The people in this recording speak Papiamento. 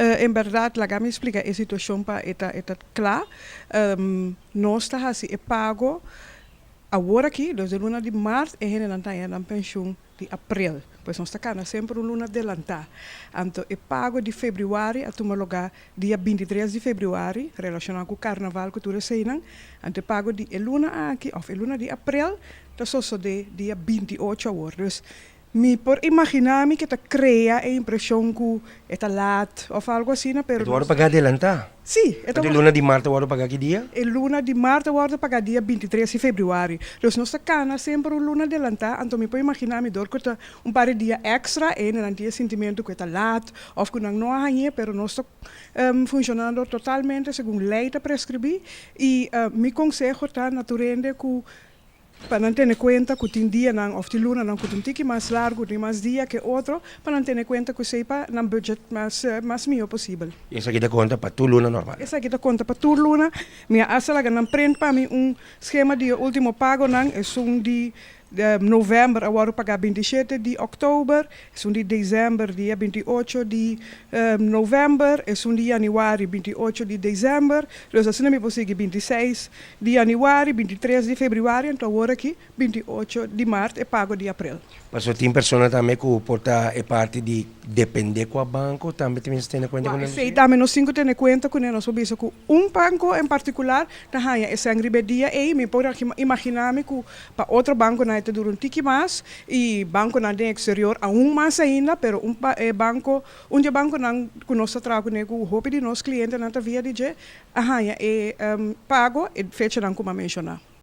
En berdad, laga mi splica e situacion pa e ta cla. Nos ta haci e pago awor aki, desde luna di maart, e hendenan ta na pensioen di april. Pues nos ta cana semper un luna adelanta. Anto, e pago di februari a tuma luga dia 23 di februari, relaciona cu carnaval, cu tur eseynan. Anto, e pago di luna aki, of luna di april, ta sucede dia 28 awor. Dus, mi por imagina mi cu ta crea e impresion cu ta laat of algo asina, pero E ta wordo paga adelanta. Si. E luna di maart wordo paga ki dia? E luna di maart wordo paga dia 23 di februari. Dus nos ta cana semper un luna adelanta, anto mi por imagina mi dor cu ta un par di dia extra e nan tin sentimento cu ta laat of cu nan no a hañ'e, pero nos ta funcionando totalmente segun ley ta prescribi y mi conseho ta na tur hende cu pa nan tene cuenta cu tin dianan of tin lunanan cu tin tiki mas largo, tin mas dia cu otro, pa nan tene cuenta cu esey pa nan budget mas miho posibel. Y esaki ta conta pa tur luna normal? Esaki ta conta pa tur luna. Mi a hasta laga nan print pa mi un skema di ultimo pagonan, esun di november a wordo paga 27 di october, esun di december dia 28 di november, esun di januari 28 di december, dus asina mi por sigui 26 di januari, 23 di februari, anto awor aki 28 di maart e pago di april. Mas tin persona tambe cu por ta e parti di depende cu banco, tambe tin tene cuenta cu Si, tambe nos tin cu tene cuenta cu nos por bisa cu un banco en particular ta haña e cen riba dia ey, mi por imagina mi cu pa otro banconan ta dura un tiki mas y banconan den exterior aun mas ainda, pero un banco, un di banconan cu nos ta traha cu hopi di nos clientenan ta via di dje, a haña e pago e fechanan cu m'a menciona.